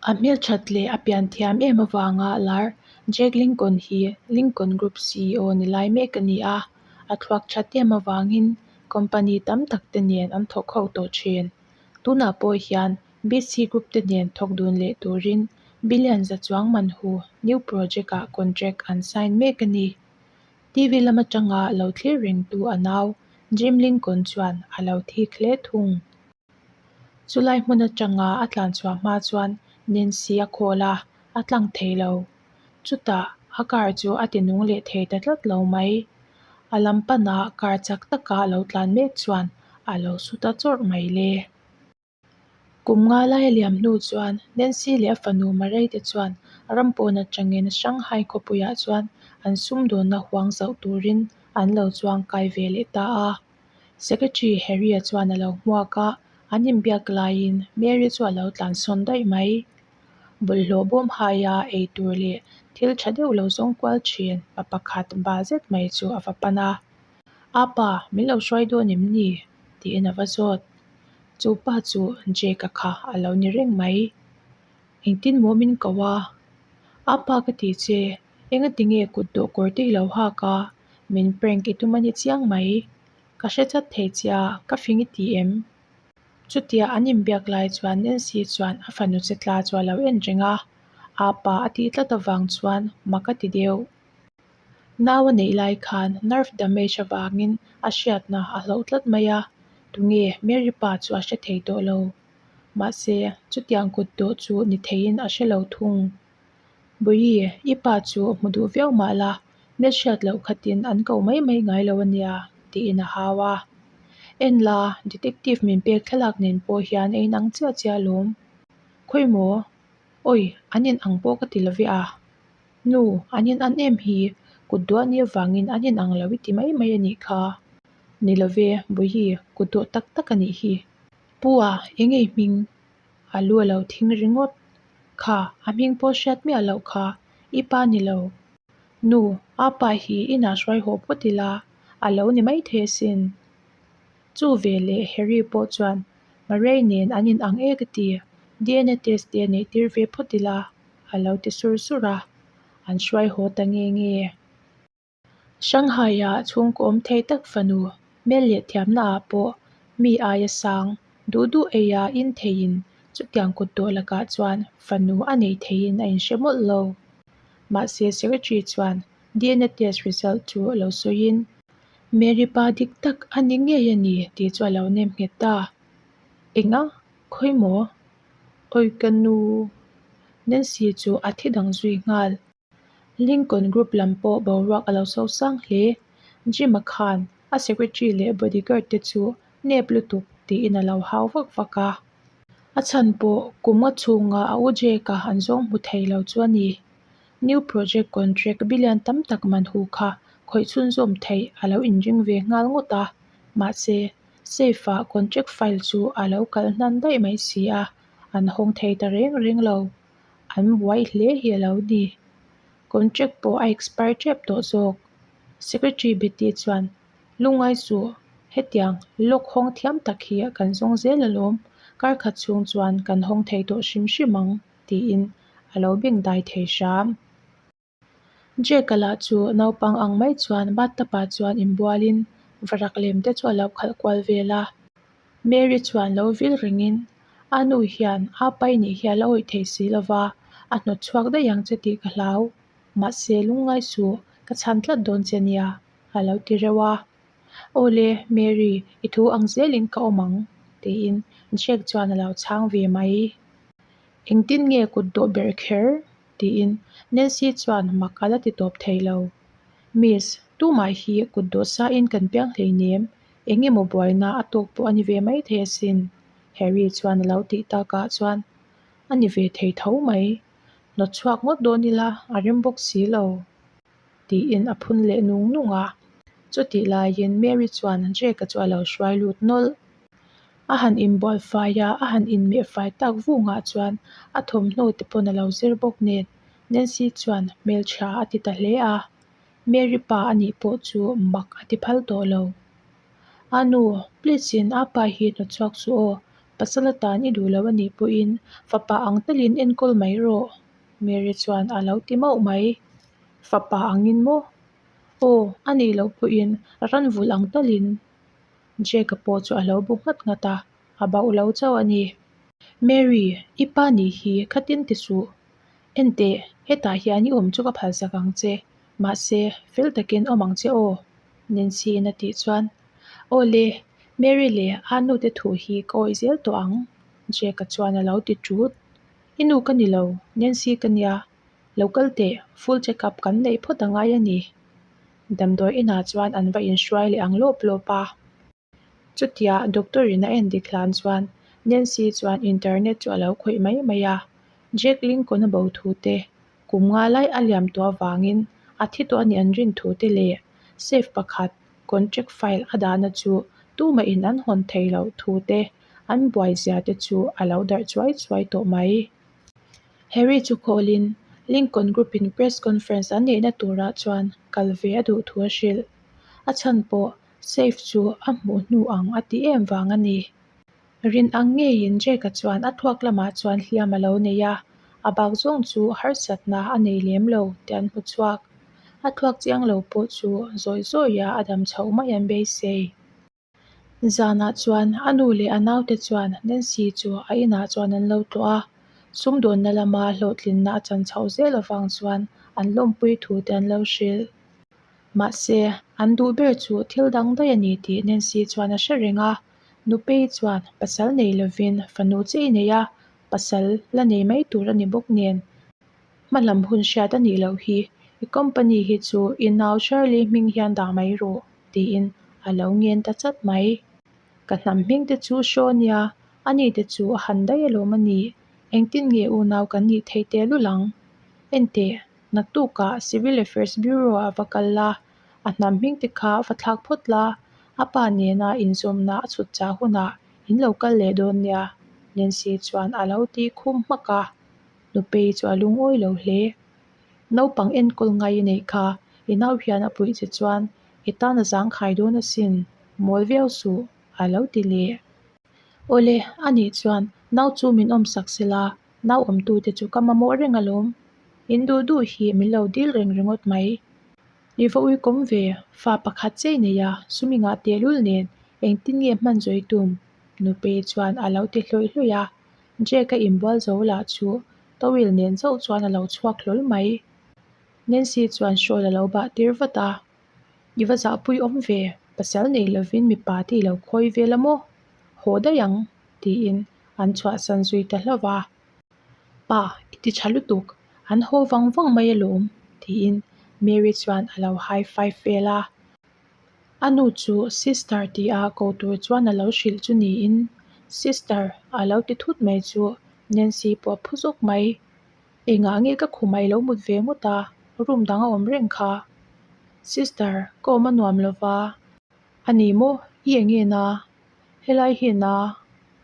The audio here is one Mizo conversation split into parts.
A hmelthat leh a pian thiam em avanga lar Jack Lincoln hi Lincoln Group CEO ni lai mek a ni a, a thluak that em avangin company tam tak te nen an thawk ho tawh thin. Tunah pawh hian BC Group te nen thawk dun leh turin billion za chuang man hu new project ah contract an sign mek a ni. TV lam atanga lo thlir rengtu a nau Jim Lincoln chuan a lo thik hle thung. Chulai hmun atanga a tlan chhuah hma chuan Nancy a call a, a tlang thei lo. Chutah a car chu a ti nung leh thei ta tlat lo mai. A lam panah car chak taka lo tlan mek chuan a lo su ta chawrh mai le. Kum nga lai a liam hnu chuan Nancy leh a fanu Marei te chuan ram pawn atangin Shanghai khawpuiah chuan an sumdawnna huang zauh turin an lo chuang kai ve leh ta a. Secretary Harry-a chuan a lo hmuak a, an inbiak laiin Mary chu a lo tlan sawn daih mai. Bawlhhlawh bawm haia ei tur leh thil tha deuh lo zawng kual thin pa pakhat bal zet mai chu a va pan a. A pa, min lo hruai dawn em ni? tiin a va zawt. Chu pa chu Jake-a kha a lo ni reng mai. Engtin maw min ko a? A pa ka ti che, engati nge kut dawh kawr te i lo hak a? Min prank i tum a ni chiang mai. Ka hre chat thei che a, ka fing i ti em? Chutia an inbiak lai chuan Nancy chuan a fanu che tla chu a lo en reng a, a pa a tih tlat avang chuan mak a ti deuh. Nau a neih lai khan nerve damage avangin a hriatna a hloh tlat mai a, tunge Mary pa chu a hre thei tawh lo. Mahse, chutiang kut tawh chu ni theiin a hre lo thung. Bawihi, i pa chu hmu duh viau mah la, hmel hriat loh khatin an ko mai mai ngai lo a nia, tiin a hau a. En la, detective min pek thlalak nen pawh hian a inang chiah chiah alawm. Khawi maw? Awi, an inang pawh ka ti lo ve a. Nu, an inan em hi, kut duah ni avangin an inang lo i ti mai mai a nih kha. Ni lo ve, Bawihi, kut duah tak tak a nih hi. Pu a, eng ei hming? A lu a lo thing ringawt. Kha, a hming pawh hriat miah loh kha, i pa ni lo. Nu, a pa hi inah hruai haw phawt ila, a lo ni maithei asin. Chu ve leh Harry pawh chuan Murray nen an inang e ka ti, DNA test te neih tir ve phawt ila, a lo ti sur sur a, an hruai haw ta nge nge. Shanghai-ah chhungkaw awm thei tak fanu hmel leh thiamna ah pawh mi aia sang duh duh eia in theiin chutiang kut tawh lakah chuan fanu a nei theiin a inhre mawlh lo. Mahse secretary chuan DNA test result chu lo sawiin Mary pa dik tak a ni ngei a ni tih chu a lo nem nghet ta. Enga? Khawi maw? Awi ka nu! Nancy chu a thi dang zui nghal. Lincoln Group lam pawh boruak a lo so sang hle. Jim-a khan a secretary leh bodyguard te chu nep lutuk tiin a lo hau vak vak a. A chhan pawh kum nga chhunga a u Jake-a an zawng hmu thei lo chu a ni. New project contract billion tam tak man hu kha khawih chhunzawm theih a lo inring ve nghal ngawt a. Mahse, safe-ah contract file chu a lo kal hnan daih mai si a, an hawng thei ta reng reng lo. An buai hle hi a lo ni. Contract pawh a expire tep tawh zawk. Secretary Betty chuan, Lungngai suh, hetiang lock hawng thiam tak hi kan zawng zel alawm, kar khat chhung chuan kan hawng thei tawh hrim hrim ang, tiin a lo beng dai thei hram. Jake-a lah chu naupang ang mai chuan bathtub-ah chuan inbualin varak lem te chu a lo khalh kual vel a. Mary chuan lo vil rengin, A nu hian a pai nih hi a la awih thei si lova, a hnawt chhuak daih ang che tih ka hlau. Mahse, lungngai suh, ka chhan tlat dawn che nia, a lo ti reuh a. Aw le, Mary, i thu ang zelin ka awm ang, tiin Jake chuan a lo chhang ve mai. Engtin nge kut dawh ber kher? tiin Nancy chuan mak a la ti tawp thei lo. Miss, tumah hi kut dawh sain kan piang hleinem, eng emaw buaina a tawk pawh a ni ve mai thei asin, Harry chuan a lo tih takah chuan a ni ve thei tho mai. Hnawt chhuak ngawt dawn ila a rem bawk si lo, tiin a phun leh nung nung a. Chutih laiin Mary chuan Jake-a chu a lo hruai lut nawlh. A han inbual fai a, a han inmeh fai tak vungah chuan a thawmhnaw te pawn a lo zir bawk nen Nancy chuan hmeltha a ti ta hle a, Mary pa a nih pawh chu mak a ti phal tawh lo. A nu, please in a pa hi hnawt chhuak suh aw, Pasal atan i duh lo a nih pawhin fapa ang talin enkawl mai rawh, Mary chuan a lo ti mauh mai. Fapa angin maw? Aw, a nih loh pawhin ran vulh ang talin. Jake-a pawh chu a lo bu nghat nghat a, a bauh lo chauh a ni. Mary, i pa nih hi khatin ti suh. Enteh, hetah hian i awm chu ka phalsak ang che. Mahse, fel takin awm ang che aw, Nancy-in a tih chuan, Aw le, Mary leh a nute thu hi ka awih zel tawh ang, Jake-a chuan a lo ti ṭut. I nu ka ni lo, Nancy ka nia. Lo kal teh, full check up kan neih phawt a ngai a ni. Damdawi inah chuan an va inhruai leh ang lawp lawp a. Chutia doctor in a en dik hlan chuan Nancy chuan internet chu a lo khawih mai mai a, Jack Lincoln a bo thu te, kum nga lai a liam tawh avangin a thi tawh a nih an rin thu te leh safe pakhat contract file a dahna chu tumah in an hawn thei loh thu te an buai zia te chu a lo darh chuai chuai tawh mai. Harry chu call in Lincoln Group in press conference an neihna turah chuan kal ve a duh thu a hrilh. A chhan pawh Safe chu a hmuh hnu ang a ti em vang a ni. Rin ang ngeiin Jake-a chuan a thluak lamah chuan hliam a lo nei a, a bak zawng chu harsatna a nei lem lo tih an hmu chhuak. A thluak chiang lo pawh chu zawi zawia a dam chhoh mai an beisei. Zanah chuan a nu leh a naute chuan Nancy chu a inah chuan an lo tlawh a, sumdawnna lama hlawhtlinna a chan chhoh zel avang chuan an lawmpui thu te an lo hrilh. Mahse, an duh ber chu thil dang daih a ni tih Nancy chuan a hre reng a. Nupei chuan pasal nei lovin fanu che i nei a, pasal la nei mai tur a ni bawk nen. Hma lam hun hriat a nih loh hi, i company hi chu i nau Shirley hming hian dah mai rawh, tiin a lo ngen ta chat mai. Ka hnam hming te chu Shaw nia, ani te chu a han daih alawm a nih. Engtin nge unau kan nih theih tehlul ang? Enteh, Naktukah Civil Affairs Bureau-ah va kal la, a hnam hming te kha va thlak phawt la, a pa nena inzawmna a chhut chah hunah in lo kal leh dawn nia, Nancy chuan a lo ti khum hmak a. Nupei chu a lungawi lo hle. Naupang enkawl ngai i neih kha, i nau hian a puih che chuan i tan a zangkhai dawn asin, mawl viau suh, a lo ti leh. Awle, anih chuan nau chu min awmsak sela, Nau awmtute chu ka mamawh reng alawm. In duh duh hi min lo dil reng ringawt mai. I va uikawm ve, fa pakhat chei nei a, sumi ngah tehlul nen engtin nge hman zawi tum? Nupei chuan a lo ti hlawih hlawih a. Jake-a inbual zo lah chu towel nen chauh chuan a lo chhuak hlawl mai. Nancy chuan shawl a lo bah tir vat a. I va zahpui awm ve, pasal nei lovin mipa te i lo khawi vel a maw? Haw daih ang, tiin an chhuahsan zui ta hlauh va. Pa, i ti tha lutuk, an haw vang vang mai alawm, tiin Mary chuan a lo high five vel a. A nu chu sister tia ko tur chuan a lo hrilh chu niin, Sister, a lo ti thut mai chu Nancy pawh a phu zawk mai. Engah nge ka khumah i lo mut ve ngawt a, room dang a awm reng kha. Sister, ka awm a nuam lo va. A ni maw, i eng nge na? Helai hi na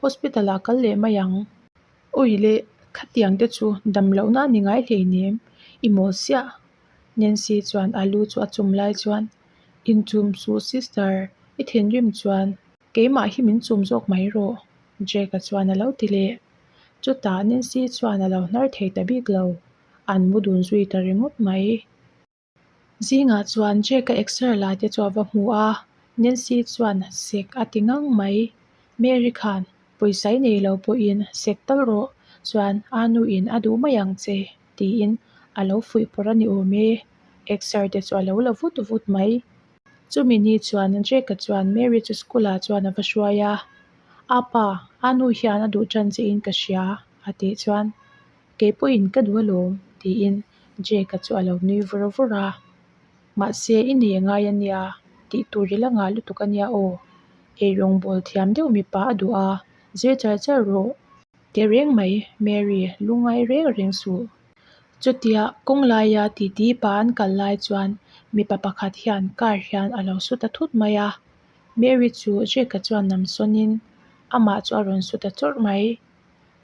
hospital ah kal leh mai ang. Awi leh, khatiang te chu dam lohna a ni ngai hleinem, i mawl siah. Nancy chuan a lu chu a chum lai chuan, Inchum suh sister, i thinrim chuan keimah hi min chum zawk mai rawh, Jake-a chuan a lo ti leh. Chutah Nancy chuan a lo hnar thei ta bik lo, an mu dun zui ta ringawt mai. Zingah chuan Jake-a exer la te chu a va hmu a, Nancy chuan sek a ti ngang mai. Mary khan pawisa i nei lo pawhin sek tal rawh, chuan a nuin a duh mai ang che tiin a lo fuih pawrh a ni awm e. Exer te chu a lo la vut vut mai. Chumi ni chuan Jake-a chuan Mary chu school ah chuan a va hruai a, Apa, a nu hian a duh tan che in ka hria a tih chuan Kei pawhin ka duh alawm, tiin Jake-a chu a lo nui vur vur a. Mahse, i nei a ngai a nia, tih tur i la ngah lutuk a nia aw. Eirawng bawl thiam deuh mipa a duh a, zir char char rawh. Ti reng mai, Mary, lungngai reng reng suh. Chutia kawng laia titi pa an kal lai chuan mipa pakhat hian car hian a lo su ta thut mai a. Mary chu Jake-a chuan nam sawnin amah chu a rawn su ta chawrh mai.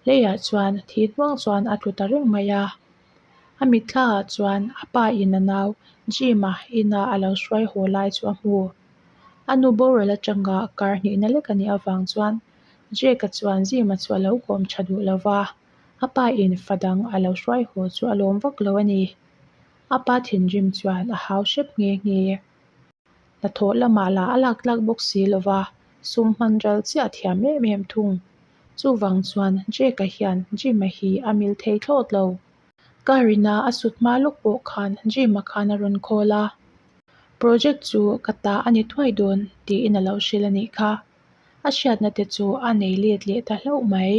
Leiah chuan thi hnuang chuan a tlu ta reng mai a. A mitthlaah chuan a pa in a nau Jim-a ina a lo hruai haw lai chu a hmu. A nu boral atanga kar hnihna lek a nih avang chuan Jake-a chuan Jim-a chu a lo kawm tha duh lo va, a pa in fa dang a lo hruai haw chu a lawm vak lo a ni. A pa thinrim chuan a hau hrep nghe nghe. Hnathawh lamah lah a lak tlak bawk si lo va, sum hman ral chiah a thiam em em thung. Chuvang chuan Jake-a hian Jim-a hi a mil thei thlawt lo. Car ina a sut hma lawk pawh khan Jim-a khan a rawn call a, Project chu ka ta a ni thuai dawn tiin a lo hrilh a nih kha. A hriatna te chu a nei let leh ta hlauh mai.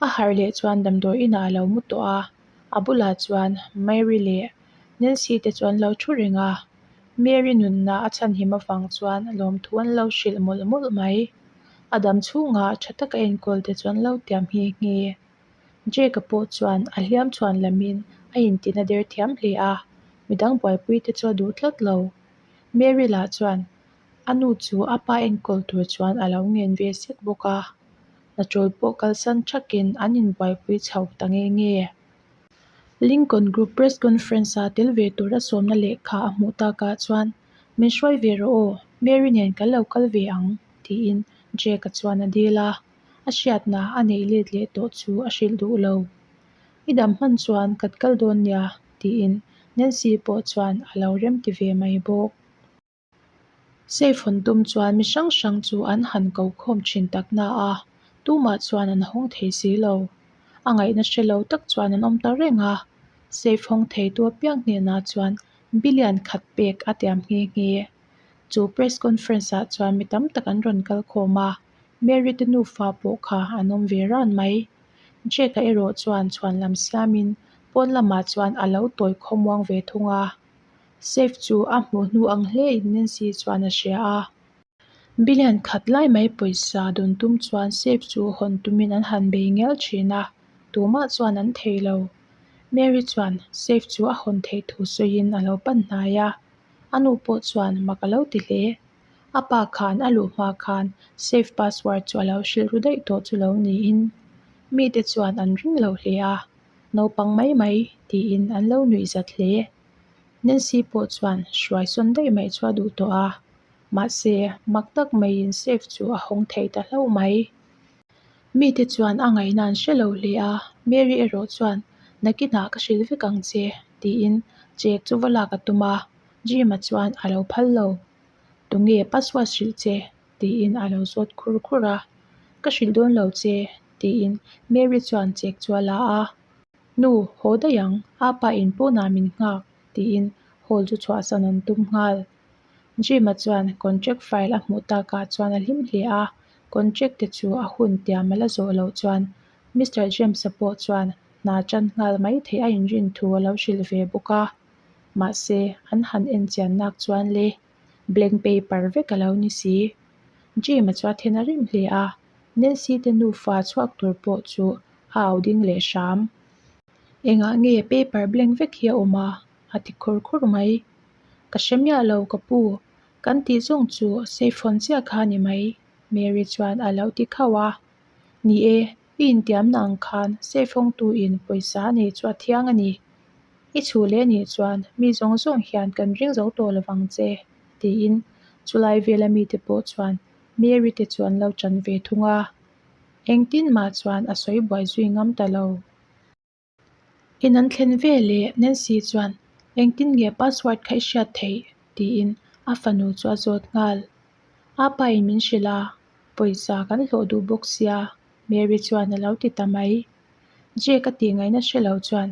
A harh leh chuan damdawi inah a lo mu tawh a, a bulah chuan Mary leh Nancy te chu an lo thu reng a, Mary nunna a chhanhim avang chuan lawmthu an lo hrilh mawlh mawlh mai. A dam chhungah tha taka enkawl te chu an lo tiam nghe nghe. Jake-a pawh chuan a hliam chhuan lamin a intina der thiam hle a, midang buaipui te chu a duh tlat lo. Mary lah chuan a nu chu a pa enkawl tur chuan a lo ngen ve sek bawk a, hnaṭawl pawh kalsan thakin an inbuaipui chho ta nge nge. Lincoln Group Press Conference-a tel ve tura sawmna lehkha a hmuh takah chuan, Min hruai ve rawh aw, Mary nen kan lo kal ve ang, tiin Jake-a chuan a dil a. A hriatna a neih let leh tawh chu a hrilh duh lo. I dam hman chuan kan kal dawn nia, tiin Nancy pawh chuan a lo remti ve mai bawk. Safe hawn tum chuan mi hrang hrang chu an han ko khawm thin tak na a, tumah chuan an hawng thei si lo. A ngaihna hre lo tak chuan an awm ta reng a, safe hawng theitu apiang hnenah chuan billion khat pek a tiam nghe nghe. Chu press conference ah chuan mi tam tak an rawn kal khawm a, Mary te nufa pawh kha an awm ve ran mai. Jake-a erawh chuan chhuanlam siamin pawn lamah chuan a lo tawi khawmuang ve thung a. Safe chu a hmuh hnu ang hlein Nancy chuan a hria a. Billion khat lai mai pawisa dawn tum chuan safe chu hawn tumin an han bei ngial thin a, tumah chuan an thei lo. Mary chuan safe chu a hawn theih thu sawiin a lo pan hnai a, a nu pawh chuan mak a lo ti hle. A pa khan a luh hma khan safe password chu a lo hrilh ru daih tawh chu lo niin mite chuan an ring lo hle a, naupang mai mai tiin an lo nuih zat hle. Nancy pawh chuan hruai sawn daih mai chu a duh tawh a, mahse mak tak maiin safe chu a hawng thei ta hlauh mai. Mite chuan a ngaihna an hre lo hle a, Mary erawh chuan nakinah ka hrilh vek ang che tiin check chu va lak a tum a, Jim-a chuan a lo phal lo. Tunge password hrilh che? tiin a lo zawt khur khur a, Ka hrilh dawn lo che tiin Mary chuan check chu a la a. Nu, haw daih ang, a pa in pawnah min nghak, tiin hall chu chhuahsan an tum nghal. Jim-a chuan contract file a hmuh takah chuan a hlim hle a, contract te chu a hun tiam a la zawh loh chuan Mister James-a pawh chuan hna tan nghal mai theih a inrin thu a lo hrilh ve bawk a. Mahse, an han en chian nak chuan le, blank paper vek a lo ni si. Jim-a chu a then a rim hle a, Nancy te nufa chhuak tur pawh chu a au ding leh hram. Engah nge paper blank vek hi a awm a? a ti khur khur mai. Ka hre miah lo ka pu, kan tih zawng chu safe hawn chiah kha a ni mai, Mary chuan a lo ti khauh a. Ni e, i intiamna ang khan safe hawngtuin pawisa a nei chu a thiang a ni. I chhuh leh nih chuan mi zawng zawng hian kan ring zo tawh lovang che, tiin chulai vela mite pawh chuan Mary te chu an lo ṭan ve thung a. Engtin mah chuan a sawi buai zui ngam ta lo. In an thlen ve leh Nancy chuan engtin nge password kha i hriat theih tiin a fanu chu a zawt nghal. A pa in min hrilh a, pawisa kan hlawh duh bawk sia Mary chuan a lo ti ta mai. Jake a tih ngaihna hre lo chuan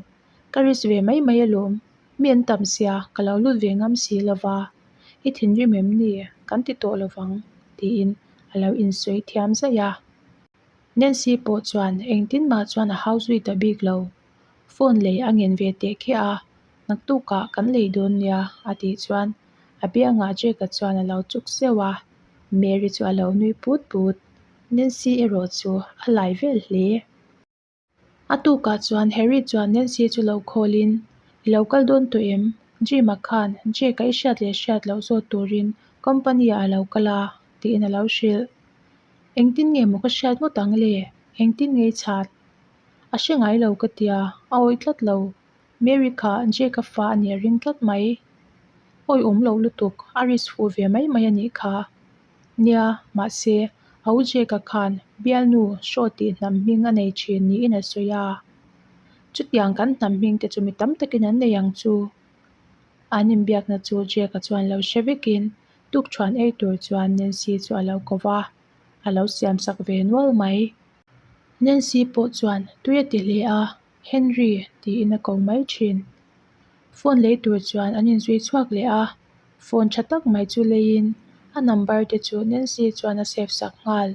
ka risk ve mai mai alawm, mi an tam sia ka lo lut ve ngam si lova, i thinrim em ni kan ti tawh lovang tiin a lo insawi thiam zaih a. Nancy pawh chuan engtin mah chuan a hau zui ta bik lo. Phone lei a ngen ve teh khiah a, naktukah kan lei dawn nia a tih chuan a biangah Jake-a chuan a lo chuk zeuh a, Mary chu a lo nui put put. Nancy erawh chu a lai vel hle. A tukah chuan Harry chuan Nancy chu lo call-in, I lo kal dawn tawh em? Jim-a khan Jake-a i hriat leh hriat loh zawt turin company-ah a lo kal a, tiin a lo hrilh. Engtin nge maw ka hriat ngawt ang le? Engtin nge i chhat? A hre ngai lo ka tia, a awih tlat lo. Mary kha Jake-a fa a nih a ring tlat mai. Awi awm lo lutuk, a risk fuh ve mai mai a nih kha. Nia, mahse, a u Jake-a khan bialnu Shaw tih hnam hming a nei thin niin a sawi a. Chutiang kan hnam hming te chu mi tam takin an nei ang chu. An inbiakna chu Jake-a chuan lo hre vekin tukṭhuan ei tur chuan Nancy chu a lo ko va, a lo siamsak ve nual mai. Nancy pawh chuan tui a ti hle a, Henry tiin a ko mai thin. Phone lei tur chuan an inzui chhuak leh a, phone tha tak mai chu leiin a number te chu Nancy chuan a save sak nghal.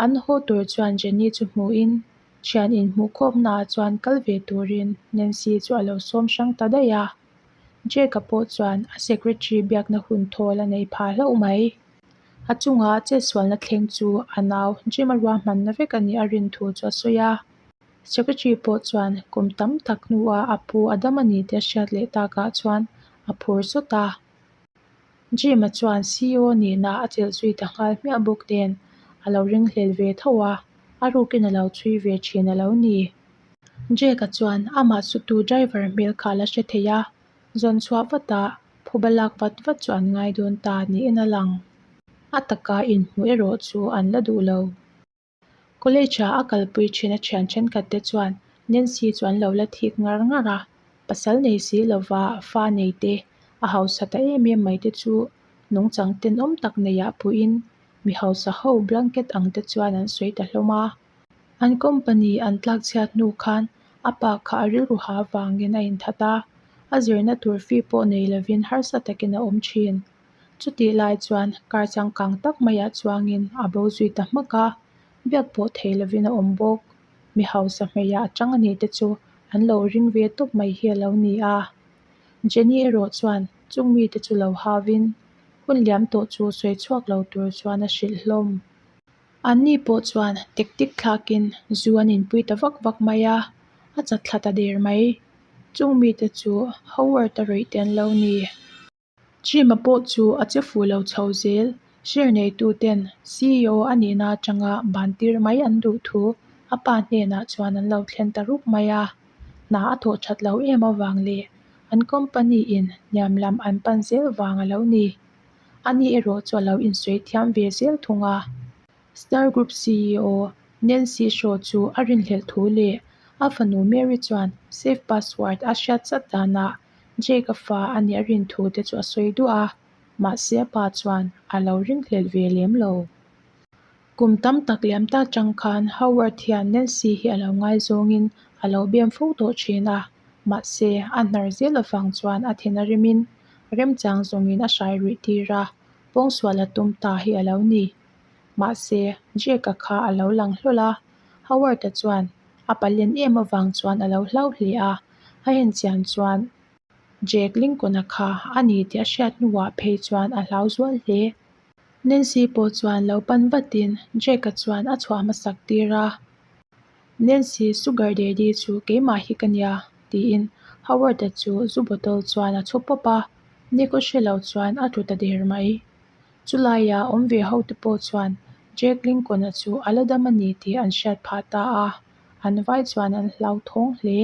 An haw tur chuan Jenny chu hmuhin thian inhmuhkhawmnaah chuan kal ve turin Nancy chu a lo sawm hrang ta daih a. Jake-a pawh chuan a secretary biakna hun thawl a nei phah hlauh mai. A chunga chetsualna thleng chu a nau Jim-a ruahmanna vek a nih a rin thu chu a sawi a. Secretary pawh chuan kum tam tak hnuah a pu a dam a ni tih a hriat leh takah chuan a phur sawt a. Jim-a chuan CEO nihna a chelh zui ta nghal hmiah bawk nen a lo ringhlel ve tho a, a rukin a lo chhui ve thin a lo ni. Jake-a chuan amah sutu driver hmel kha a la hre thei a, zawn chhuah vata phuba lak vat vat chu an ngai dawn ta niin a lang. A taka inhmuh erawh chu an la duh lo. College-ah a kalpui thin a thian thenkhat te chuan Nancy chu an lo la thik ngar ngar a, pasal nei si lova fa nei te, a hausa ta em em mai te chu nungchang tenawm tak neiah puiin mi hausa ho blanket ang te chuan an sawi ta hlawm a. An company an tlak chhiat hnu khan a pa kha a rilru ha avangin a inthat a, a zirna tur fee pawh nei lovin harsa takin a awm thin. Chutih lai chuan car changkang tak maiah chuangin a bo zui ta hmak a, biak pawh thei lovin a awm bawk. Mi hausa hmeiah a tang a nih te chu an lo ring ve tawp mai hi a lo ni a. Jenny erawh chuan chung mite chu lo hauvin hun liam tawh chu sawi chhuak lo tur chuan a hrilh hlawm. Anni pawh chuan tek tek thlakin zu an inpui ta vak vak mai a, a chat thla ta der mai. Chung mite chu Howard-a rawih te an lo ni. Jim-a pawh chu a che fuh lo chho zel. Share neituten CEO a nihna atanga ban tir mai an duh thu a pa hnenah chuan an lo thlen ta rup mai a. Hna a thawh that lo em avang leh an company in hniam lam an pan zel vang a lo ni. Ani erawh chu a lo insawi thiam ve zel thung a. Star Group CEO Nancy Shaw chu a rinhlelh thu leh a fanu Mary chuan safe password a hriat chat danah Jake-a fa a nih a rin thu te chu a sawi duah a, mahse a pa chuan a lo ringhlelh ve lem lo. Kum tam tak liam ta chang khan Howard hian Nancy hi a lo ngaizawngin a lo bem fo tawh thin a, mahse a hnar zel avang chuan a then a rimin remchang zawngin a hrai ruih tir a, pawngsual a tum ta hi a lo ni. Mahse Jake-a kha a lo lang hlawl a, Howard-a chuan a palen em avang chuan a lo hlau hle a, a en chian chuan Jake Lincoln-a kha a ni tih a hriat hnuah phei chuan a hlau zual hle. Nancy pawh chuan lo pan vatin Jake-a chuan a chhuah hmasak tir a, Nancy, Sugar Daddy chu keimah hi ka nia, tiin Howard-a chu zu bottle chuan a chhu pawp a, Nick aw hre lo chuan a tlu ta der mai. Chulaia awm ve ho te pawh chuan Jake Lincoln-a chu a la dam a ni tih an hriat phah ta a, an vai chuan an hlauthawng hle.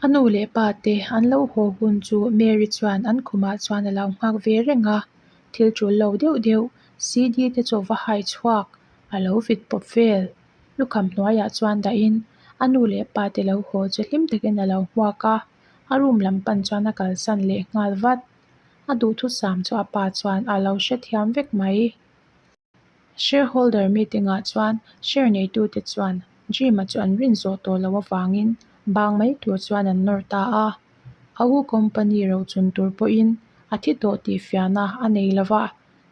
A nu leh pa te an lo haw hun chu Mary chuan an khumah chuan a lo nghak ve reng a, thil tul lo deuh deuh CD te chu va hai chhuak a lo vit pawp vel. Lukham hnuaiah chuan dahin a nu leh pa te lo haw chu hlim takin a lo hmuak a, a room lam pan chuan a kalsan leh nghal vat. A duhthusam chu a pa chuan a lo hrethiam vek mai. Shareholder meeting ah chuan share neitute chuan Jim-a chu an rin zawh tawh loh avangin bang mai tur chuan an nawr ta a. A u company rochun tur pawhin a thi tawh tih fiahna a nei lo va,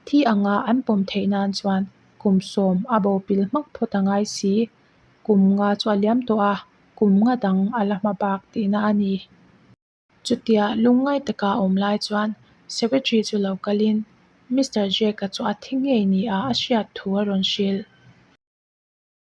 thi anga an pawm theih nan chuan kum sawm a bo pil hmak phawt a ngai si. Kum nga chu a liam tawh a, kum nga dang a la hma bak tihna a ni. Chutia lungngai taka a awm lai chuan Secretary chu lo kalin Mister Jake-a chu a thi ngei nia a hriat thu a rawn hrilh.